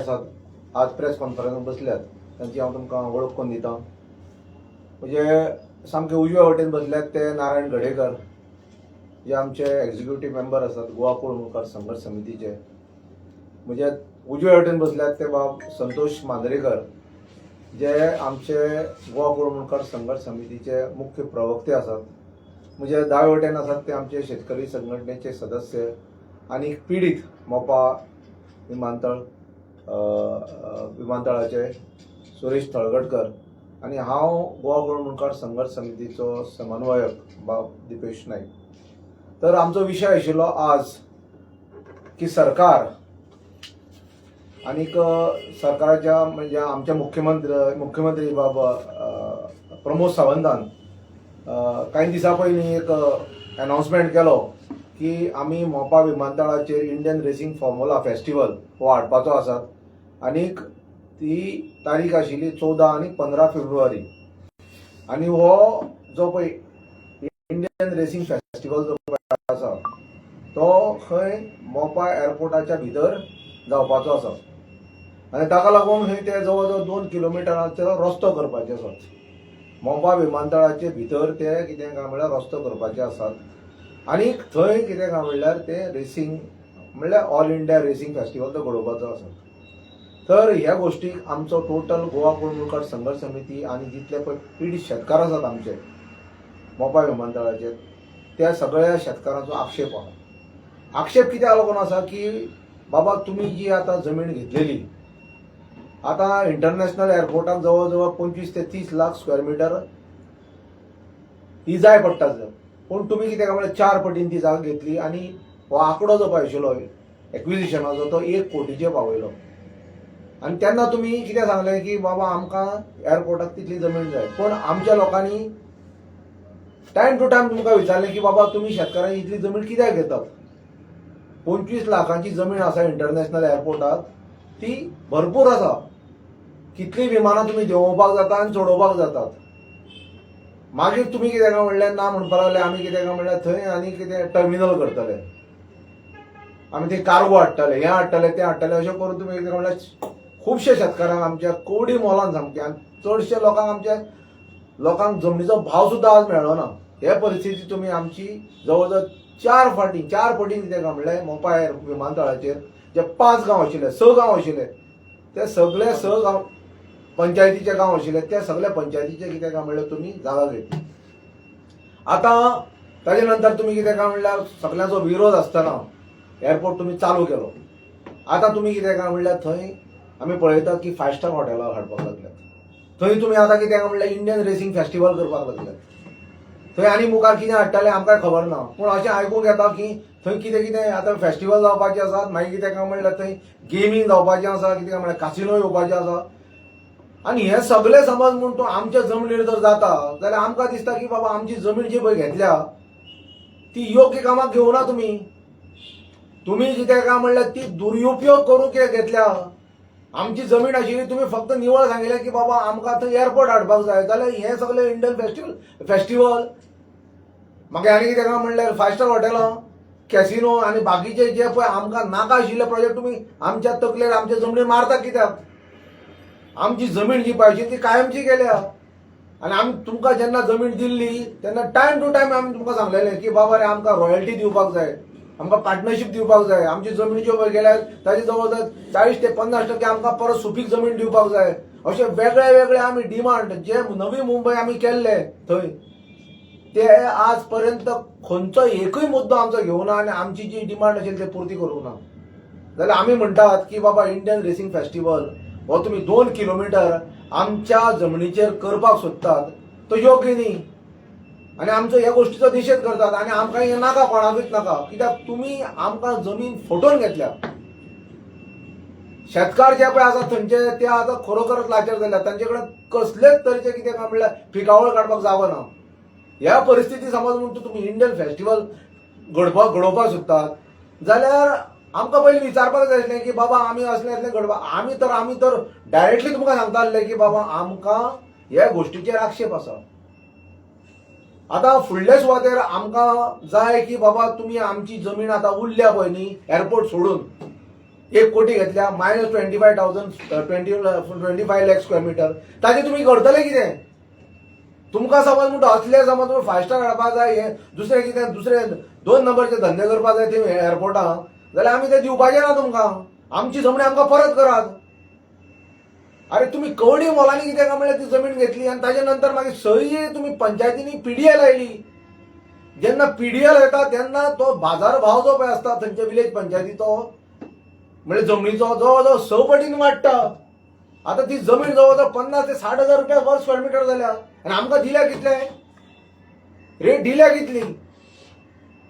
आसात, आज press conference बसल्यात, तांची हांव तुमकां वळख करून दिता. म्हणजे सामके उजव्या वटेन बसल्यात ते नारायण गडेकर, जे आमचे एक्झिक्युटीव मेंबर आसात गोवा कोळमुळकार संघर्श समितीचे. म्हणजे उजव्या वटेन बसल्यात ते बाब संतोष मांद्रेकर, जे आमचे गोवा कोळमुळकार संघर्श समितीचे मुख्य प्रवक्ते आसात. म्हणजे दावे वटेन आसात ते आमचे शेतकरी संघटनेचे सदस्य आनी पिडीत मोपा विमानतळ विमानतळाचे सुरेश थळगटकर आनी हांव गोवा कोळमुळकार संघर्श समितीचो समन्वयक बाब दिपेश नाईक. तर आमचो विशय आशिल्लो आज की सरकार आनीक सरकाराच्या, म्हणजे आमच्या मुख्यमंत्री बाब प्रमोद सावंतान कांय दिसां पयलीं एक अनाउन्समेंट केलो की आमी मोपा विमानतळाचेर इंडियन रेसिंग फॉर्मुला फेस्टिवल हो हाडपाचो आसात आनीक ती तारीख आशिल्ली 14 आनी 15 फेब्रुवारी. आनी हो जो पळय इंडियन रेसिंग फेस्टिवल जो पळय आसा, तो खंय मोपा एअरपोर्टाच्या भितर जावपाचो आसा आनी ताका लागून खंय ते जवळ जवळ 2 किलोमिटराचो रस्तो करपाचे आसात. मोपा विमानतळाचे भितर ते कितें काय म्हणल्यार रस्तो करपाचे आसात आनी थंय कितें काय म्हणल्यार ते रेसिंग, म्हणल्यार ऑल इंडिया रेसिंग फेस्टिवल तो घडोवपाचो आसा. तर ह्या गोष्टीक आमचो टोटल गोवा कोळमुळकार संघर्श समिती आनी जितले पळय पिडीत शेतकार आसात आमचे मोपा विमानतळाचेर, त्या सगळ्या शेतकारांचो आक्षेप आहा. आक्षेप कित्याक लागून आसा की बाबा, तुमी जी आतां जमीन घेतलेली, आतां इंटरनॅशनल एअरपोर्टाक जवळ जवळ 25 ते 30 लाख स्क्वेअर मिटर ही जाय पडटा सर. पूण तुमी कितें काय म्हणल्यार चार पटीन ती जागा घेतली आनी हो आंकडो जो पळय आशिल्लो एक्विजिशनाचो, तो 1 कोटीचेर पावयलो. आनी तेन्ना तुमी कितें सांगलें की बाबा, आमकां एअरपोर्टाक तितली जमीन जाय. पूण आमच्या लोकांनी टायम टू टायम तुमकां विचारलें की बाबा, तुमी शेतकारांची इतली जमीन कित्याक घेतात? 25 लाखांची जमीन आसा इंटरनॅशनल एअरपोर्टाक, ती भरपूर आसा. कितलीं विमानां तुमी देंवोवपाक जाता आनी चडोवपाक जातात. मागीर तुमी कितें काय म्हणलें, ना म्हणपाक लागले, आमी कितें काय म्हणल्यार थंय आनी कितें टर्मिनल करतले, आमी थंय कार्गो हाडटले, हें हाडटले, तें हाडटले, अशें करून तुमी कितें म्हणल्यार खुबशे शेतकारांक आमच्या कोडी मोलान सामके आनी चडशे लोकांक, आमच्या लोकांक जमनीचो भाव सुद्दां आज मेळना. हे परिस्थिती तुमी आमची जवळ जवळ चार फावटी, चार पटीन कितें काय म्हणल्यार मोपा विमानतळाचेर जे पांच गांव आशिल्ले, स गांव आशिल्ले, ते सगळे स गांव पंचायतीचे गांव आशिल्ले, त्या सगळ्या पंचायतीचे कितें काय म्हणल्यार तुमी जागा घेतली. आतां ताजे नंतर तुमी कितें काय म्हणल्यार सगळ्यांचो विरोध आसतना एअरपोर्ट तुमी चालू केलो. आतां तुमी कितें काय म्हणल्यार थंय आमी पळयतात की फायव स्टार हॉटेलां हाडपाक लागल्यात. थंय तुमी आतां कितें काय म्हणल्यार इंडियन रेसिंग फेस्टिवल करपाक लागल्यात. थंय आनी मुखार कितें हाडटले आमकां खबर ना, पूण अशें आयकूंक येता की थंय कितें कितें आतां फेस्टिवल जावपाचें आसात. मागीर कितें काय म्हणल्यार थंय गेमींग जावपाचें आसा, कितें काय म्हणल्यार कासिनो येवपाचें आसा. आनी हें सगळें समज म्हूण तूं आमच्या जमनीर जर जाता जाल्यार आमकां दिसता की बाबा, आमची जमीन जी पळय घेतल्या ती योग्य कामाक घेवना तुमी. तुमी कितें काय म्हणल्यार ती दुरुपयोग करून कितें घेतल्या. आमची जमीन आशिल्ली, तुमी फक्त निवळ सांगिल्लें की बाबा, आमकां थंय एअरपोर्ट हाडपाक जाय, जाल्यार हें सगळें इंडियन फेस्टिवल, मागीर आनी कितें काय म्हणल्यार फायव स्टार हॉटेलां, कॅसिनो आनी बाकीचे जे पळय आमकां नाका आशिल्ले प्रोजेक्ट तुमी आमच्या तकलेर, आमच्या जमनीर मारता कित्याक? आमची जमीन जी पाहिजे ती कायमची केल्या आनी आमी तुमकां जेन्ना जमीन दिल्ली तेन्ना टायम टू टायम आमी तुमकां सांगलेलें की बाबा रे, आमकां रॉयल्टी दिवपाक जाय, आमकां पार्टनरशीप दिवपाक जाय. आमची जमीन ज्यो पळय गेल्या ताजे जवळ जवळ 40 ते 50% आमकां परत सुपीक जमीन दिवपाक जाय, अशे वेगळे वेगळे आमी डिमांड जे नवी मुंबय आमी केल्ले थंय, ते आज पर्यंत खंयचो एकूय मुद्दो आमचो घेवना आनी आमची जी डिमांड आशिल्ली ते पुर्ती करूंक ना. जाल्यार आमी म्हणटात की बाबा, इंडियन रेसिंग फेस्टिवल हो तुमी 2 किलोमिटर आमच्या जमनीचेर करपाक सोदतात तो योग्य न्ही आनी आमचो ह्या गोश्टीचो निशेध करतात. आनी आमकां हें नाका, कोणाकूच नाका. कित्याक तुमी आमकां जमीन फटोवन घेतल्या. शेतकार जे पळय आसा थंयचे, ते आतां खरोखरच लाचार जाल्या. तांचे कडेन कसलेच तरेचे कितें काय म्हणल्यार पिकावळ काडपाक जागो ना. ह्या परिस्थिती समज म्हूण तुमी इंडियन फेस्टिवल घडोवपाक सोदतात जाल्यार आमकां पयलीं विचारपाक जाय आसलें की बाबा, आमी असलें असलें घडोवपाक आमी तर डायरेक्टली तुमकां सांगता आसले की बाबा, आमकां ह्या गोश्टीचेर आक्षेप आसा. आतां फुडले सुवातेर आमकां जाय की बाबा, तुमी आमची जमीन आतां उरल्या पळय न्ही एअरपोर्ट सोडून 1 कोटी घेतल्या, minus 25,000, 25 lakh square meter. ताजे तुमी करतले कितें? तुमकां समज म्हणटा असले, समज तुमी फायव स्टार हाडपा जाय, हे दुसरे कितें, दुसरे दोन नंबरचे धंदे करपा जाय ते एअरपोर्टाक, जाल्यार आमी ते दिवपाचे ना तुमकां. आमची जमणी आमकां परत करात. अरे, तुमी कवडी मोलांनी कितें काय म्हणल्यार ती जमीन घेतली आनी ताजे नंतर मागीर सयी तुमी पंचायतींनी पीडीए लायली. जेन्ना पीडीएल येता तेन्ना तो बाजार भाव जो पळय आसता थंयच्या विलेज पंचायतीचो, म्हणजे जमनीचो, जवळ जवळ 6 पटीन वाडटा. आता ती जमीन जवळ जवळ 50 ते 60 हजार रुपया पर स्क्वेअर मिटर जाल्या आनी आमकां दिल्या कितले रेट, दिल्या कितली?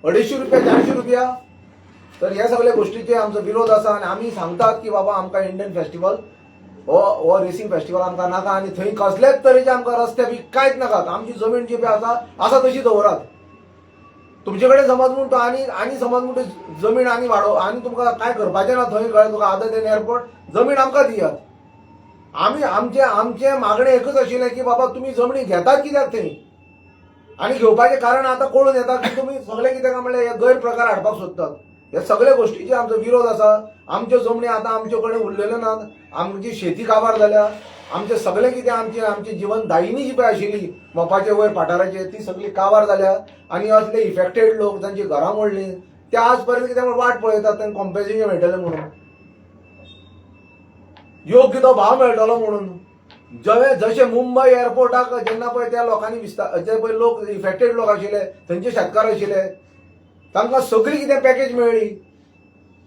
250 रुपया, 400 रुपया. तर ह्या सगळ्या गोष्टीचे आमचो विरोध आसा आनी आमी सांगतात की बाबा, आमकां इंडियन फेस्टिवल हो हो रेसिंग फेस्टिवल आमकां नाका आनी थंय कसलेच तरेचे आमकां रस्ते बी कांयच नाकात. आमची जमीन जी पळय आसा, आसा तशी दवरात. तुमचे कडेन समज म्हूण तो आनी आनी समज म्हूण जमीन आनी वाडोव आनी तुमकां कांय करपाचें ना थंय, कळ्ळें तुका? आदर देन एअरपोर्ट जमीन आमकां दियात. आमी आमचे आमचें मागणें एकूच आशिल्लें की बाबा, तुमी जमनी घेतात कित्याक थंय? आनी घेवपाचें कारण आतां कळून येता की तुमी सगळे कितें काय म्हणल्यार हे गैरप्रकार हाडपाक सोदतात. हे सगळे गोष्टीचे आमचो विरोध आसा. आमच्यो जमनी आतां आमचे कडेन उरलेल्यो नात. आमची शेती काबार जाल्या. आमचे सगळे कितें आमचे आमची जिवन दायिनी जी पळय आशिल्ली मोपाचे वयर पठाराचेर, ती सगळी काबार जाल्या. आनी असले इफेक्टेड लोक जांची घरां मोडली, ते आज पर्यंत कितें म्हण वाट पळयतात, तांकां कॉम्पेन्सेशन मेळटलें म्हणून, योग्य तो भाव मेळटलो म्हणून. जवे जशे मुंबय एअरपोर्टाक जेन्ना पळय त्या लोकांनी विस्तार, जे पळय लोक इफेक्टेड लोक आशिल्ले, थंयचे शेतकार आशिल्ले, तांकां सगळी कितें पॅकेज मेळ्ळी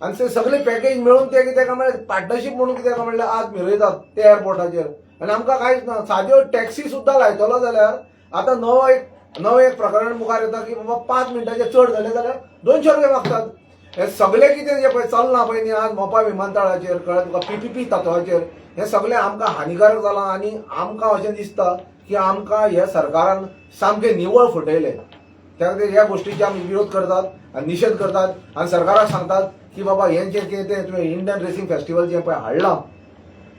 आनी ते सगळे पॅकेज मेळून ते कितें काय म्हणल्यार पार्टनरशीप म्हणून कितें काय म्हणल्यार आज मिरयतात ते एअरपोर्टाचेर आनी आमकां कांयच ना. साद्यो टॅक्सी सुद्दां लायतलो जाल्यार आतां नवो एक प्रकरण मुखार येता की बाबा, 5 मिनटाचे चड जाले जाल्यार 200 रुपया मागतात. हे सगळे कितें जें पळय चल्लां पळय न्ही आज मोपा विमानतळाचेर, कळ्ळें तुका, पीपीपी तत्वाचेर, हें सगळें आमकां हानिकारक जालां. आनी आमकां अशें दिसता की आमकां ह्या सरकारान सामकें निवळ फटयलें. त्या खातीर ह्या गोष्टीचे आमी विरोध करतात आनी निशेध करतात आनी सरकाराक सांगतात की बाबा, हें जें कितें तें तुवें इंडियन रेसिंग फेस्टिवल जें पळय हाडलां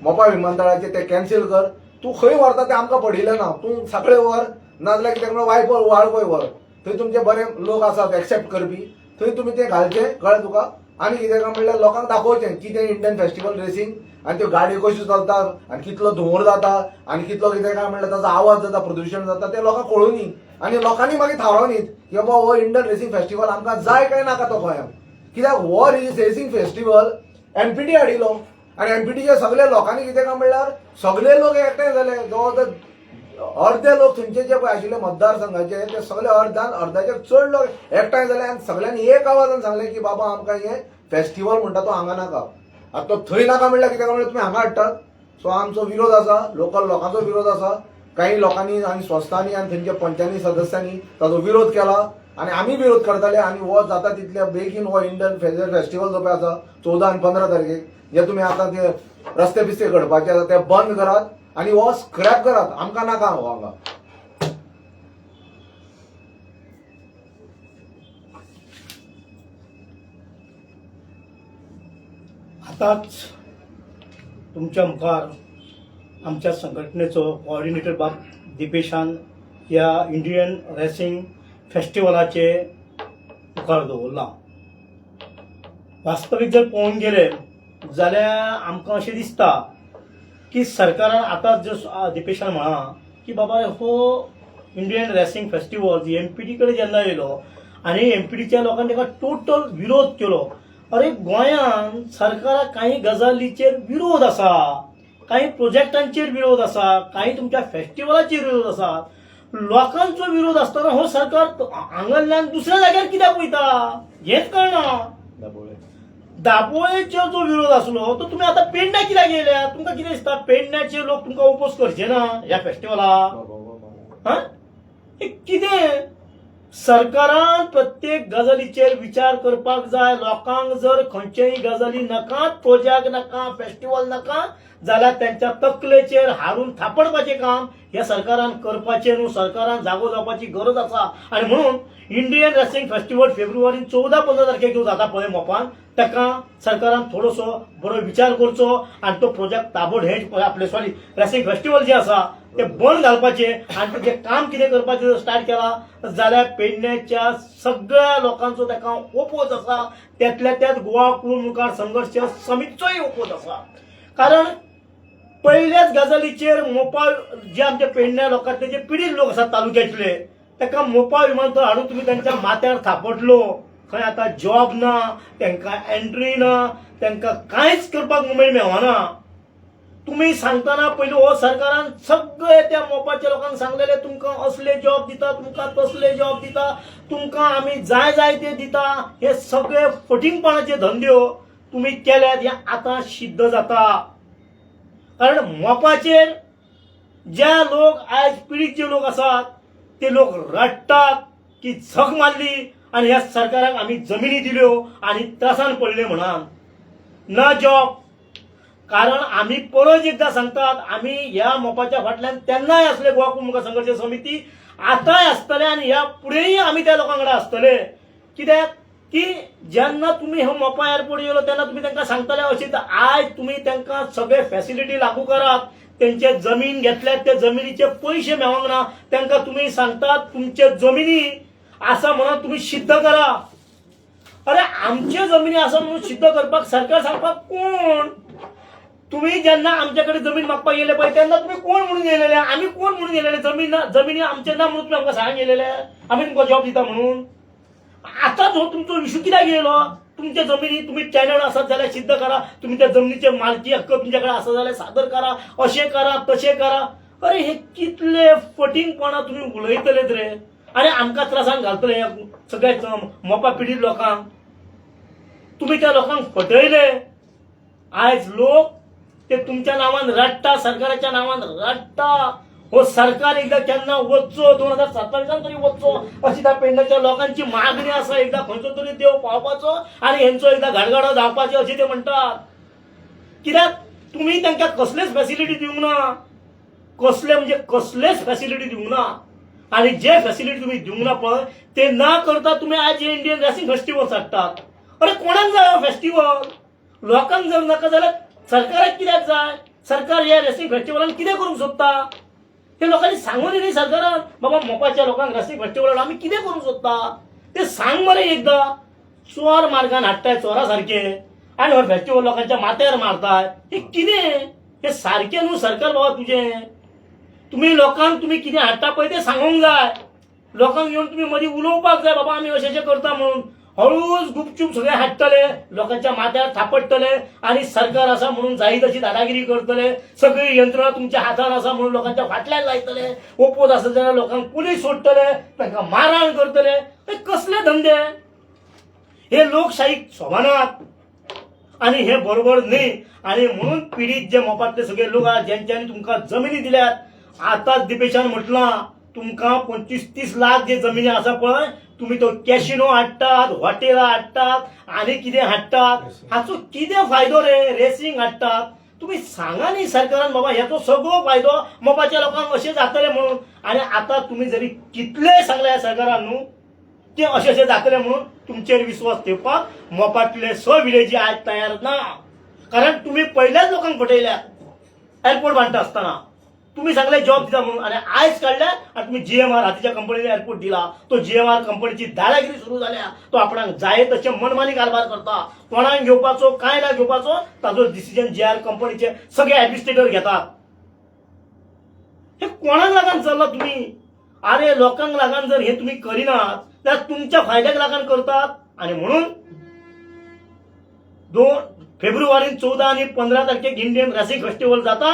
मोपा विमानतळाचेर, तें कॅन्सील कर. तूं खंय व्हरता तें आमकां पडिल्लें ना. तूं सांखळे व्हर, नाजाल्यार कितें म्हणल्यार वायपो वाळपय व्हर. थंय तुमचे बरे लोक आसात एक्सेप्ट करपी, थंय तुमी तें घालचें, कळ्ळें तुका? आनी कितें काय म्हणल्यार लोकांक दाखोवचें कितें इंडियन फेस्टिवल रेसिंग आनी त्यो गाडयो कश्यो चलतात आनी कितलो धुंवर जाता आनी कितलो कितें काय म्हणल्यार ताचो आवाज जाता, प्रदुशण जाता, तें लोकांक कळुनी आनी लोकांनी मागीर थारावनीत की बाबा, हो इंडियन रेसिंग फेस्टिवल आमकां जाय काय नाका तो गोंयांत. कित्याक हो रेसिंग फेस्टिवल एमपीटी हाडिल्लो आनी एमपीटीच्या सगल्या लोकांनी कितें काय म्हणल्यार सगळे लोक एकठांय जाले. जवळ जवळ अर्दे लोक थंयचे जे पळय आशिल्ले मतदारसंघाचे, ते सगळे अर्दान अर्दाचे चड लोक एकठांय जाले आनी सगळ्यांनी एक आवाजान सांगलें की बाबा, आमकां हें फेस्टिवल म्हणटा तो हांगा नाका. आतां तो थंय नाका म्हणल्यार कितें काय म्हणल्यार तुमी हांगा हाडटात. सो आमचो विरोध आसा, लोकल लोकांचो विरोध आसा. काही लोकांनी आनी संस्थांनी आनी थंयच्या पंचांनी सदस्यांनी ताचो विरोध केला आनी आमी विरोध करताले. आनी हो जाता तितल्या बेगीन हो इंडियन फेस्टिवल जो पळय आसा 14 आनी 15 तारखेक, जे तुमी आतां ते रस्ते बिस्ते घडपाचे आसा ते बंद करात आनी हो स्क्रॅप करात. आमकां नाका हो हांगा. आतांच तुमच्या मुखार आमच्या संघटनेचो कॉर्डिनेटर बाब दिपेशान ह्या इंडियन रेसिंग फेस्टिवलाचे मुखार दवरलां. वास्तवीक जर पळोवंक गेले जाल्यार आमकां अशें दिसता की सरकारान आतां जो दिपेशान म्हळां की बाबा, हो Indian racing festival MPT कडेन जेन्ना येयलो आनी एमपीटीच्या लोकांनी ताका टोटल विरोध केलो. अरे, गोंयांत सरकाराक काही गजालीचेर विरोध आसा, काही प्रोजेक्टांचेर विरोध आसा, काही तुमच्या फेस्टिवलाचेर विरोध आसा. लोकांचो विरोध आसतना हो सरकार हांगाल्यान दुसऱ्या जाग्यार कित्याक वयता हेंच कळना. दाबोळेचो जो विरोध आसलो तो तुमी आतां पेडण्या कित्याक येयल्या? तुमकां कितें दिसता, पेडण्याचे लोक तुमकां ओपोज करचे ना ह्या फेस्टिवलाक? हा, हे कितें? सरकारान प्रत्येक गजालीचेर विचार करपाक जाय. लोकांक जर खंयचेय गजाली नाकात, प्रोजेक्ट नाका, फेस्टिवल नाका जाल्यार त्यांच्या तकलेचेर हारून थापडपाचें काम ह्या सरकारान करपाचें न्हू. सरकारान जागो जावपाची गरज आसा. आनी म्हणून इंडियन रेसिंग फेस्टिवल फेब्रुवारी 14-15 तारखेक जो जाता पळय मोपान, ताका सरकारान थोडोसो बरो विचार करचो आनी तो प्रोजेक्ट ताबड हे आपले सॉरी रेसिंग फेस्टिवल जे आसा ते बंद घालपाचे आनी तेजें काम कितें करपाचें जर स्टार्ट केला जाल्यार पेडण्याच्या सगळ्या लोकांचो ताका ओपोज आसा. त्यातल्या त्यात गोवा कुळमुखार संघर्श समितीचोय ओपोज आसा. कारण पयल्याच गजालीचेर मोपा जे आमच्या पेडण्या लोकांतले जे पिडीत लोक आसात तालुक्यातले ताका मोपा विमानतळ हाडून तुम्ही त्यांच्या माथ्यार थापटलो. खंय आतां जॉब ना, तांकां एंट्री ना, तांकां कांयच करपाक मुमेंट मेळना. तुम्ही सांगतना पयलीं हो सरकारान सगळे त्या मोपाच्या लोकांक सांगलेले तुमकां असले जॉब दिता, तुमकां तसले जॉब दिता, तुमकां आमी जाय जाय ते दिता. हे सगळे फटींगपणाचे धंद्यो तुमी केल्यात हे आतां सिद्ध जाता. कारण मोपाचेर ज्या लोक आयज पिडीत जे लोक आसात ते लोक रडटात की झक मारली आनी ह्या सरकाराक आमी जमिनी दिल्यो आनी त्रासान पडले म्हणान ना जॉब. कारण आमी परत एकदां सांगतात, आमी ह्या मोपाच्या फाटल्यान तेन्नाय आसले गोवा कुमुखा संघर्श समिती, आतांय आसतले आनी ह्या फुडेंय आमी त्या लोकां कडेन आसतले. कित्याक की जेन्ना तुमी हो मोपा एअरपोर्ट येयलो तेन्ना तुमी तांकां सांगताले अशें, तर आयज तुमी तांकां सगळे फॅसिलिटी लागू करात. तेंचे जमीन घेतल्यात ते जमिनीचे पयशे मेळोंक ना तांकां. तुमी सांगतात तुमचे जमिनी आसा म्हणून तुमी सिद्ध करा. अरे आमचे जमिनी आसा म्हणून सिद्ध करपाक सरकार सांगपाक कोण? तुम्ही जेन्ना आमच्या कडेन जमीन मागपाक येयले पळय तेन्ना तुमी कोण म्हणून येयलेले? आमी कोण म्हणून येयलेले? जमीन ना, जमिनी आमचे ना म्हणून तुमी आमकां सांग येयलेले आमी तुमकां जॉब दिता म्हणून. आतांच हो तुमचो इशू कित्याक येयलो? तुमच्या जमिनी तुमी टेनंट आसात जाल्यार सिद्ध करा, तुमी त्या जमनीचे मालकी हक्क तुमच्या कडेन आसा जाल्यार सादर करा, अशें करा तशें करा. अरे हे कितले फटींगपणां तुमी उलयतलेत रे आनी आमकां त्रासान घालतले ह्या सगळ्या मोपा पिडीत लोकांक. तुमी त्या लोकांक फटयले. आयज लोक ते तुमच्या नांवान रडटा, सरकाराच्या नांवान रडटा. हो सरकार एकदा केन्ना वचचो, 2027 तरी वचचो अशी त्या पेडण्याच्या लोकांची मागणी आसा. एकदा खंयचो तरी देव पावपाचो आनी हेंचो एकदा घाडघाडो जावपाचो अशें ते म्हणटात. कित्याक तुमी तांकां कसलेच फॅसिलिटी दिवंक ना, कसले म्हणजे कसलेच फॅसिलिटी दिवंक ना. आनी जे फॅसिलिटी तुमी दिवंक ना पळय ते ना करता तुमी आयज इंडियन रेसिंग फेस्टिवल हाडटात. अरे कोणाक जाय हो फेस्टिवल? लोकांक जर नाका जाल्यार सरकाराक कित्याक जाय? सरकार ह्या रेसिंग फेस्टिवलान कितें करूंक सोदता ते लोकांनी सांगून न्ही सरकारान. बाबा मोपाच्या लोकांक रेसिंग फेस्टिवलान आमी कितें करूंक सोदता ते सांग मरे एकदां. चोर मार्गान हाडटाय चोरा सारके आनी हो फेस्टिवल लोकांच्या माथ्यार मारताय. हे कितें हे सारकें न्हू सरकार बाबा तुजें. तुमी लोकांक तुमी कितें हाडटा पळय तें सांगूंक जाय. लोकांक येवन तुमी मदीं उलोवपाक जाय, बाबा आमी अशें अशें करता म्हणून. हळूच गुपचूप सगळें हाडटले, लोकांच्या माथ्यार थापडटले आनी सरकार आसा म्हणून जायी तशी दादागिरी करतले. सगळी यंत्रणा तुमच्या हातान आसा म्हणून लोकांच्या फाटल्यान लायतले. ओपोज आसा जाल्यार लोकांक पुलीस सोडटले, तांकां मारहाण करतले. हे कसले धंदे? हे लोकशाहीक सोबानात आनी हे बरोबर न्ही. आनी म्हणून पिडीत जे मोपांतले सगळे लोक आहात जेंच्यांनी तुमकां जमिनी दिल्यात, आतांच दिपेशान म्हटलां तुमकां 25-30 लाख जे जमिनी आसा पळय तुमी तो कॅशिनो हाडटात, हॉटेलां हाडटात आनी कितें हाडटात, हाचो कितें फायदो रे? रेसिंग हाडटात तुमी सांगा न्ही सरकारान बाबा हेचो सगळो फायदो मोपाच्या लोकांक अशें जातलें म्हणून. आनी आतां तुमी जरी कितलेय सांगले सरकारान न्हू ते अशें अशें जातलें म्हणून, तुमचेर विस्वास ठेवपाक मोपांतले 6 विलेजी आज तयार ना. कारण तुमी पयल्याच लोकांक फटयल्यात. एअरपोर्ट बांदता आसतना तुम्ही सांगले जॉब दिता म्हणून आणि आयज काडल्या आणि तुम्ही जीएमआर हातीच्या कंपनीने एअरपोर्ट दिला. तो जीएमआर कंपनीची दादागिरी सुरू जाल्या. तो आपणाक जाय तशें मनमानी कारभार करता. कोणाक घेवपाचो काय ना घेवपाचो ताजो डिसिजन जीआर कंपनीचे सगळे ऍडमिनिस्ट्रेटर घेतात. हे कोणाक लागून चल्ला तुम्ही? अरे लोकांक लागून जर हे तुम्ही करिनात जाल्यार तुमच्या फायद्याक लागून करतात. आणि म्हणून 2 फेब्रुवारीन 14 आणि 15 तारखेक इंडियन रेसिंग फेस्टिवल जाता.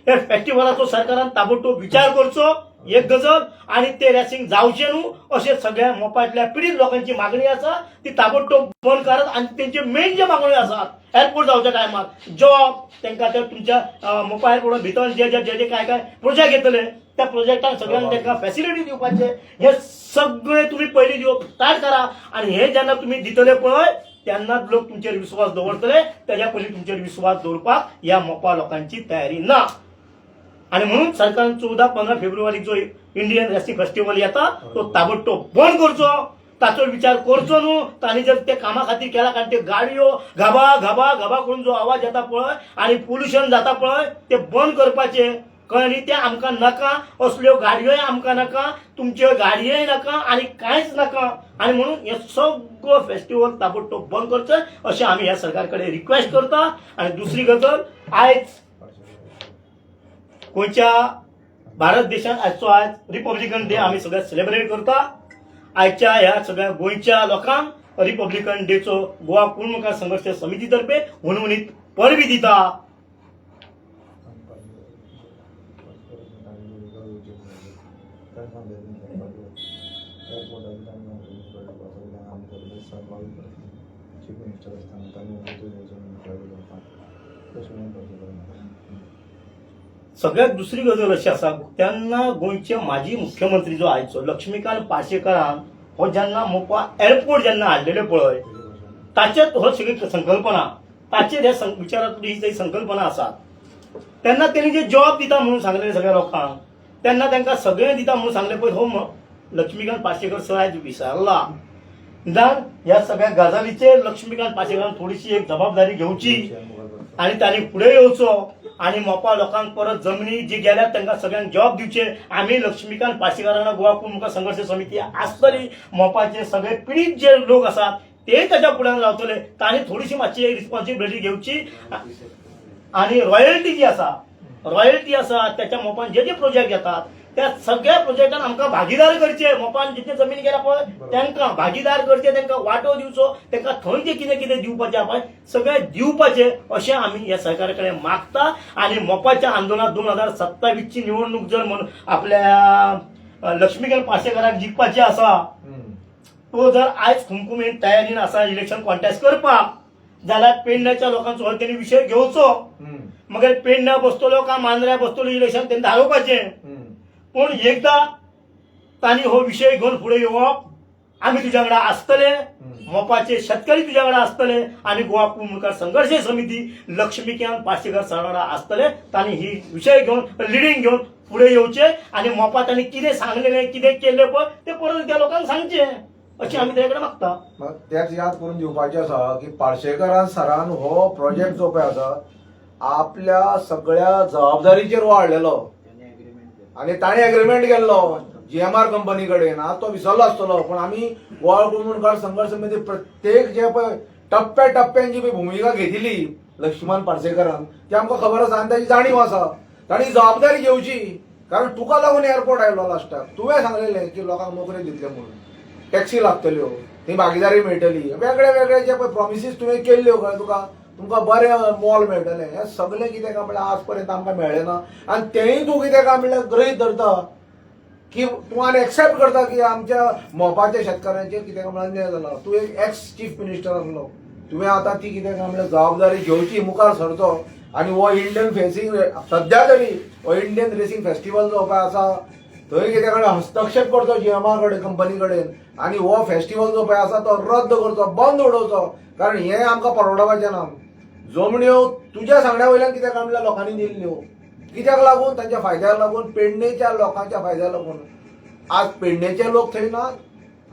हे फेस्टिवलाचो सरकारान ताबडतोब विचार करचो एक गजल आणि ते रेसिंग जावचें न्हू अशें सगळ्या मोपांतल्या पिडीत लोकांची मागणी आसा. ती ताबडतोब बंद करात. आनी तेंचे मेन जे मागण्यो आसात एअरपोर्ट जावच्या टायमार जॉब तांकां ते तुमच्या मोपा एअरपोर्टा भितर जे जे जे जे काय काय प्रोजेक्ट येतले त्या प्रोजेक्टान सगळ्यांक तांकां फॅसिलिटी दिवपाचे हे सगळे तुमी पयलीं दिवप स्टार्ट करा. आनी हे जेन्ना तुमी दितले पळय तेन्नाच लोक तुमचेर विस्वास दवरतले. तेज्या पयलीं तुमचेर विस्वास दवरपाक ह्या मोपा लोकांची तयारी ना. आणि म्हणून सरकारान 14-15 फेब्रुवारी जो इंडियन रेसिंग फेस्टिवल येता तो ताबडतोब बंद करचो. ताचो विचार करचो न्हू. तांणी जर ते कामा खातीर केला, कारण त्यो गाडयो घाबा घाबा घाबा करून जो आवाज येता पळय आनी पोल्युशन जाता पळय, ते बंद करपाचे, कळ्ळें न्ही? ते आमकां नाका, असल्यो गाडयोय आमकां नाका, तुमच्यो गाडयोय नाका आनी कांयच नाका. आनी म्हणून हे सगळो फेस्टिवल ताबडतोब बंद करचें अशें आमी ह्या सरकार कडेन रिक्वेस्ट करता. आनी दुसरी गजाल, आयज गोंयच्या भारत देशांत आजचो आयज रिपब्लिकन डे आमी सगळे सेलिब्रेट करता. आयच्या ह्या सगळ्या गोंयच्या लोकांक रिपब्लिकन डेचो गोवा कुळमुखार संघर्श समिती तर्फे हुनहुनीत परबी दिता. चीफ मिनिस्टर असताना तांणी उलोवचो. सगळ्यात दुसरी गजाल अशी आसा, तेन्ना गोंयचे माजी मुख्यमंत्री जो आयचो लक्ष्मीकांत पार्सेकारान हो जेन्ना मोपा एअरपोर्ट जेन्ना हाडलेले पळय, ताचेच हो सगळी संकल्पना, ताचेर हे विचारांतली ही जी संकल्पना आसा, तेन्ना तेणी जे जॉब दिता म्हणून सांगलेले सगळ्या लोकांक, तेन्ना तांकां सगळें दिता म्हणून सांगलें पळय, हो लक्ष्मीकांत पार्सेकर सर आयज विसरला. निदान ह्या सगळ्या गजालीचेर लक्ष्मीकांत पार्सेकरान थोडीशी एक जबाबदारी घेवची आनी तांणी फुडें येवचो आनी मोपा लोकांक परत जमनी जी गेल्यात तांकां सगळ्यांक जॉब दिवचे. आमी लक्ष्मीकांत पार्सेकारांक गोवा कुळमुखार संघर्श समिती आसतली. मोपाचे सगळे पिडीत जे लोक आसात ते ताच्या फुड्यान रावतले. तांणी थोडीशी मातशी रिस्पॉन्सिबिलिटी घेवची आनी रॉयल्टी जी आसा, रॉयल्टी आसा त्याच्या मोपान जे जे प्रोजेक्ट येतात त्या सगळ्या प्रोजेक्टान आमकां भागीदार करचे. मोपान जितले जमीन गेल्या पळय तांकां भागीदार करचे, तांकां वांटो दिवचो, तांकां थंय जे कितें कितें दिवपाचें आहा पळय सगळें दिवपाचें अशें आमी ह्या सरकारा कडेन मागता. आनी मोपाच्या आंदोलनात 2027ची निवडणूक जर म्हण आपल्या लक्ष्मीकांत पार्सेकाराक जिखपाची आसा, तो जर आयज खुमखुमीन तयारीन आसा इलेक्शन कॉन्टेस्ट करपाक जाल्यार पेडण्याच्या लोकांचो हो तेणी विशय घेवचो. मगीर पेडण्या बसतलो काय मांद्र्या बसतलो इलेक्शन तेणी धारोवपाचें, पूण एकदा तांणी हो विशय घेवन फुडें येवप. आमी तुज्या वांगडा आसतले, मोपाचे शेतकरी तुज्या वांगडा आसतले आनी गोवा कुळमुखार संघर्श समिती लक्ष्मीकांत पार्सेकर सरा वांगडा आसतले. तांणी ही विशय घेवन लिडींग घेवन फुडें येवचे आनी मोपा तांणी कितें सांगलेलें, कितें केल्लें पळय तें परत त्या लोकांक सांगचें अशें आमी तेजे कडेन मागता. मग तेच याद करून दिवपाचें आसा की पार्सेकारान सरान हो प्रोजेक्ट जो पळय आसा आपल्या सगळ्या जबाबदारीचेर हो हाडलेलो आनी ताणें एग्रीमेंट केल्लो जीएमआर कंपनी कडेन. आतां तो विसरलो आसतलो, पूण आमी गोवा कुळमुणकार संघर्श समिती प्रत्येक जे पळय टप्प्या टप्प्यान जी पळय भुमिका घेतिल्ली लक्ष्मण पार्सेकारान ती आमकां खबर आसा आनी ताची जाणीव आसा. ताणी जबाबदारी घेवची, कारण तुका लागून एअरपोर्ट आयलो लास्टाक. तुवें सांगलेलें की लोकांक नोकरी दितले म्हणून, टॅक्सी लागतल्यो, थंय भागीदारी मेळटली, वेगळे वेगळे जे पळय प्रॉमिसीस तुवें केल्ल्यो, कळ्ळें तुका, तुमकां बरें मॉल मेळटलें, हें सगळें कितें काय म्हणल्यार आज पर्यंत आमकां मेळ्ळें ना. आनी तेंय तूं कितें काय म्हणल्यार गृहीत धरता की तूं आनी एक्सेप्ट करता की आमच्या मोपाच्या शेतकारांचेर कितें काय म्हणल्यार अन्याय जाला. तूं एक एक्स चीफ मिनिस्टर आसलो, तुवें आतां ती कितें काय म्हणल्यार जबाबदारी घेवची, मुखार सरचो आनी हो इंडियन फेसिंग सद्या तरी हो इंडियन रेसिंग फेस्टिवल जो पळय आसा थंय कितें कडेन हस्तक्षेप करचो जीएमआर कडेन, कंपनी कडेन, आनी हो फेस्टिवल जो पळय आसा तो रद्द करचो, बंद उडोवचो, कारण हें आमकां परवडपाचें ना. जमण्यो तुज्या सांगण्या वयल्यान कितें काय म्हणल्यार लोकांनी दिल्ल्यो, कित्याक लागून? तांच्या फायद्याक लागून, पेडणेच्या लोकांच्या फायद्याक लागून. आज पेडणेचे लोक थंय नात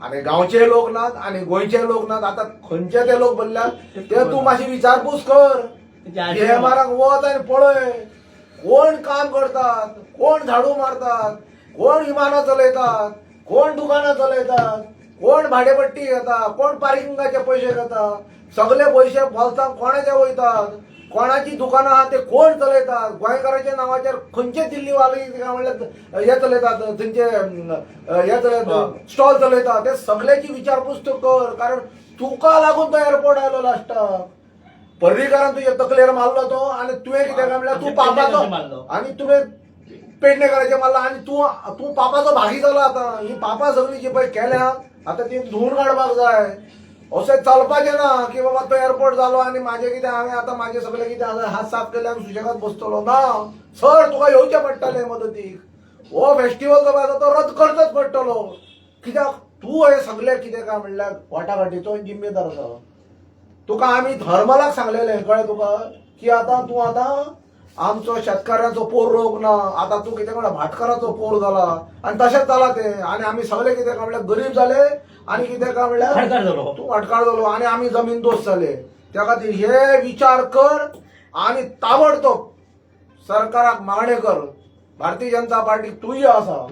आनी गांवचे लोक नात आनी गोंयचे लोक नात. आतां खंयचे ते लोक भरल्यात ते तूं मातशी विचारपूस कर, जीएमआराक वच आनी पळय कोण काम करतात, कोण झाडू मारतात, कोण विमानां चलयतात, कोण दुकानां चलयतात, कोण भाडेपट्टी घेता, कोण पार्किंगाचे पयशे घेता, सगळे पयशे बोल्सांक कोणाचे वयतात, कोणाची दुकानां आहा ते कोण चलयतात, गोंयकाराच्या नांवाचेर खंयचे दिल्ली वाले काय म्हणल्यार हे चलयतात, थंयचे हे चलयतात, स्टॉल चलयतात, ते सगळ्याची विचारपूस तूं कर, कारण तुका लागून तो एअरपोर्ट आयलो लास्टाक. पर्रीकारान तुज्या तकलेर मारलो तो आनी तुवें कितें काय म्हणल्यार तूं पापाचो मारलो. आनी तुवें पेडणेकराचेर मारलो आनी तूं तूं पापाचो भागी जालो. आतां ही पापां सगळीं जी पळय केल्या आतां ती धुवून काडपाक जाय. अशें चलपाचें ना की बाबा तो एअरपोर्ट जालो आनी म्हाजें कितें हांवें आतां म्हाजें सगळें कितें आसा हात साफ केले आनी सुशेगाद बसतलो ना. सर, तुका येवचें पडटलें मदतीक. हो फेस्टिवल जो आसा तो रद्द करचोच पडटलो, कित्याक तूं हें सगळें कितें काय म्हणल्यार वाटाघाटीचो जिम्मेदार आसा. तुका आमी धर्मलाक सांगलेलें, कळ्ळें तुका, की आतां तूं आतां आमचो शेतकाऱ्यांचो पोर रोवंक ना. आतां तूं कितें म्हणल्यार भाटकाराचो पोर जाला आनी तशेंच जाला तें. आनी आमी सगळे कितें काय म्हणल्यार गरीब जाले आनी कितें काय म्हणल्यार भाटकार जालो. तूं वाटकार जालो आनी आमी जमीन दोस्त जाले. त्या खातीर हे विचार कर आनी ताबडतोब सरकाराक मागणें कर. भारतीय जनता पार्टी तूंय आसा,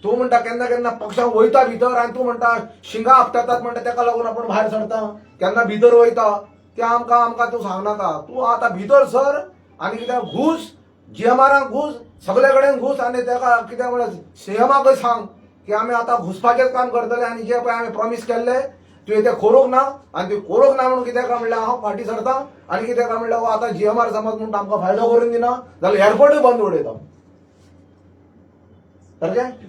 तूं म्हणटा केन्ना केन्ना पक्षांत वयता भितर आनी तूं म्हणटा शिंगा आपटातात म्हणटा तेका लागून आपूण भायर सरता, केन्ना भितर वयता तें आमकां आमकां तूं सांगनाका. तूं आतां भितर सर आनी कितें घुस, जीएमआराक घुस, सगळे कडेन घुस आनी तेका कितें म्हणल्यार सीएमाकय सांग की आमी आतां घुसपाचेंच काम करतले आनी जे पळय आमी प्रॉमीस केल्ले तुवें तें करूंक ना आनी तुवें करूंक ना म्हणून कितें काय म्हणल्यार हांव फाटीं सरता आनी कितें काय म्हणल्यार हो आतां जीएमआर समज म्हणून आमकां फायदो करून दिना जाल्यार एअरपोर्टूय बंद उडयता. सारकें.